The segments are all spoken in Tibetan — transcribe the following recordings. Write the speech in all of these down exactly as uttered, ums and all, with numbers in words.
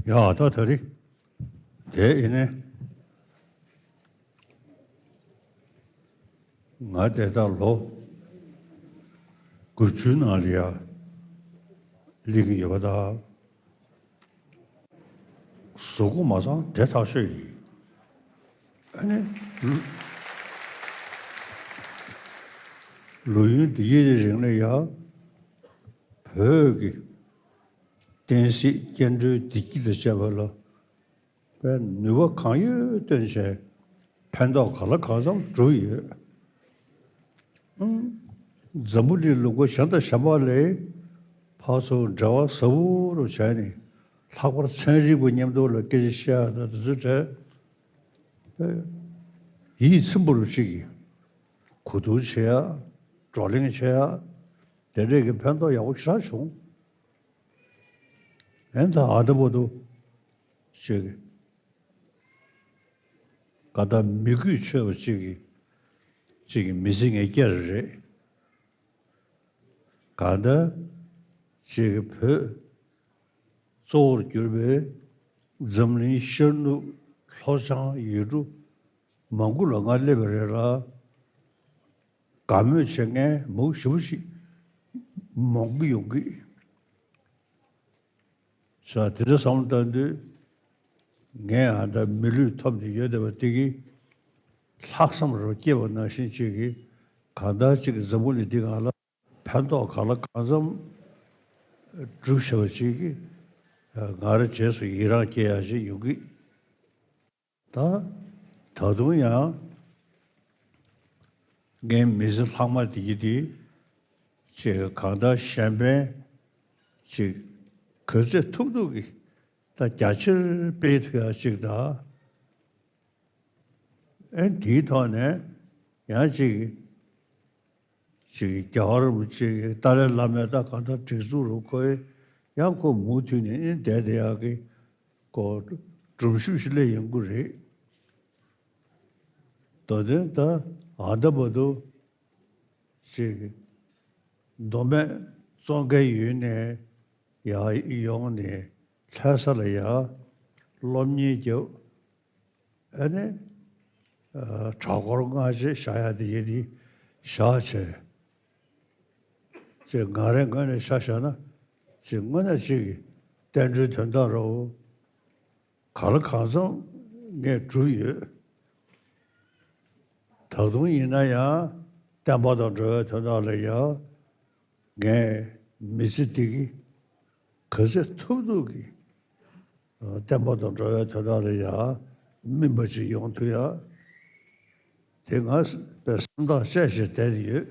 ཡ་ད་ད་རེས་དེ་ཡིན་ནས། ང་དེ་ལྟར་ལོ་དགུ་བཅུའི་ནང་ལ་ཡ་སླེབས་ཀྱི་ཡོད་པ་དང་། གཟུགས་པོ་མ་ཚང་དེ་ཐག་ཆོད་ཡིན། ཨ་ནི། ལོ་ཡུན་འདི་ཡི་རིང་ལ་ཡ་བོད་ཀྱི་ བསྟན་སྲིད་སྐྱེ་འགྲོའི་བདེ་སྐྱིད་ལ་བཅས་པ་ལ་དཔེ་ནུས་པ་གང་ཡོད་བཏོན་བྱས་ཕན་ཐོགས་ག་ལ་གང་འཚམ་བསྒྲུབས་ཡོད། ཨང་། འཛམ་བུ་གླིང་ལུང་པ་གཞན་དང་གཞན་པ་ལས་ཕར་ཚུར་འབྲེལ་བ་ཟབ་པོ་རུ་བྱས་ནས་ལྷག་པར་ཚན་རིག་པ་མཉམ་དུ་ལ་སྐད་ཆ་བཤད་ཡ་དང་དེ་ཚོའི་གྲས་ཡིད་ཚིམ་པོ་རུ་ཅིག་གིས་གོ་བསྡུར་བྱེད་ཡ། བགྲོ་གླེང་བྱེད་ཡ། དེ་འདྲས་ཀྱི་ཕན་ཐོགས་ཡག་པོ་ཞེ་དྲག་བྱུང་། ཨེ་ད་ཨ་ད་བར་དུ་ཅིག་ག་ད་མི་གུས་ཆོད་པ་ཅིག་གིས་ཅིག་གིས་མི་ཚེ་ངས་བསྐྱལ་རེད། གང་ལྟར་ཅིག་གིས་བོད་གཙོ་བོར་གྱུར་པའི་འཛམ་གླིང་ཤར་ནུབ་ལྷོ་བྱང་ཡུལ་གྲུ་མང་པོ་ལ་ང་སླེབས་པ་རེད་ལ། དགའ་མོས་བྱེད་མཁན་མང་པོ་ཞེ་པོ་ཞིག་མང་པོ་ཡོང་གི། ས་དེ་འདྲ་བསམ་བློ་བཏང་དུས་ངས་ཨ་ད་མི་ལུས་ཐོབ་ནས་ཡོད་བསྡད་པ་དེ་གིས་ལྷག་བསམ་རུ་སྐྱེས་པ་ནང་བཞིན་ཅིག་གིས་གང་ལྟར་ཅིག་འཛམ་བུ་གླིང་འདི་སྒང་ལ་ཕན་ཐོགས་གང་ལ་གང་འཚམ་སྒྲུབ་བྱ་བ་ཅིག་གིས་ང་རང་རྗེས་སུ་ཡི་རང་སྐྱེ་ཡ་ཅིག་ཡོང་གི། ད་ད་དུང་ཡང་ངའི་མི་ཚེ་ལྷག་མ་དེ་ཡི་དེ་ཅིག་གང་ལྟར་གཞན་ཕན་ཅིག་ག་ཚོད་ཐུབ་ཐུབ་ཀྱིས་ད་རྒྱ་ཆེར་སྤེལ་ཐུབ་ཡ་ཅིག་དང་། ཨེ་དེའི་ཐོག་ནས་ཡང་ཅིག་ཅིག་རྒྱལ་བ་རིན་པོ་ཆེ་གི་ཏཱ་ལའི་བླ་མས་ད་གང་ལྟར་སྒྲིག་འཛུགས་རུ་ཁོས་ཡང་ཁོ་མུ་མཐུད་ནས་ཨེ་བསྡད་བསྡད་ཡག་གི་ཁོ་སྒྲུབ་ཞུགས་ཤིག་སླེབས་ཡོང་གི་རེད། མདོ་དོན་ད་ཨ་ད་བར་དུ་ཅིག་མདོ་སྨད་ཙོང་ཁའི་ཡུལ་ནས་ཡར་ཡོང་ནས་ལྷ་ས་ལ་ཡར་སློབ་གཉེར་རྒྱབ། ཨ་ནི་གྲྭ་སྐོར་སྔ་རྗེས་བཞག་ཡ་དེ་ཡིན་དེ་བཞག་བྱས། ཅེས་ང་རའི་ངོས་ནས་ཆ་བཞག་ན་ཅིག་དངོས་གནས་ཅིག་གི་བསྟན་འགྲོའི་དོན་དག་རོ། གང་ལ་གང་འཚམ་ངས་བསྒྲུབས་ཡོད། ད་དུང་ཡིན་ན་ཡང་བསྟན་པ་དང་འགྲོ་བའི་དོན་དག་ལ་ཡང་ངས་མི་ཚེ་འདི་གི་ག་ཚོད་ཐུབ་ཐུབ་ཀྱིས་བསྟན་པ་དང་འགྲོ་བའི་དོན་དག་ལ་ཡང་སྨིན་པ་ཅིག་ཡོང་ཐུབ་ཡ། དེ་ང་དཔེ་སེམས་ཐག་བཅད་བྱས་བསྡད་ཡོད།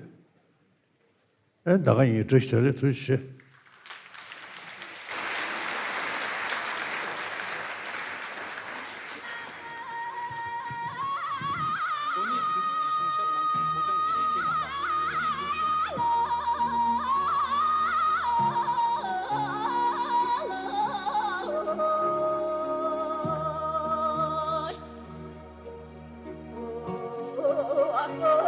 ཨེ་ད་ག་ཡིན། བཀྲ་ཤིས་བདེ་ལེགས། ཐུགས་རྗེ་ཆེ།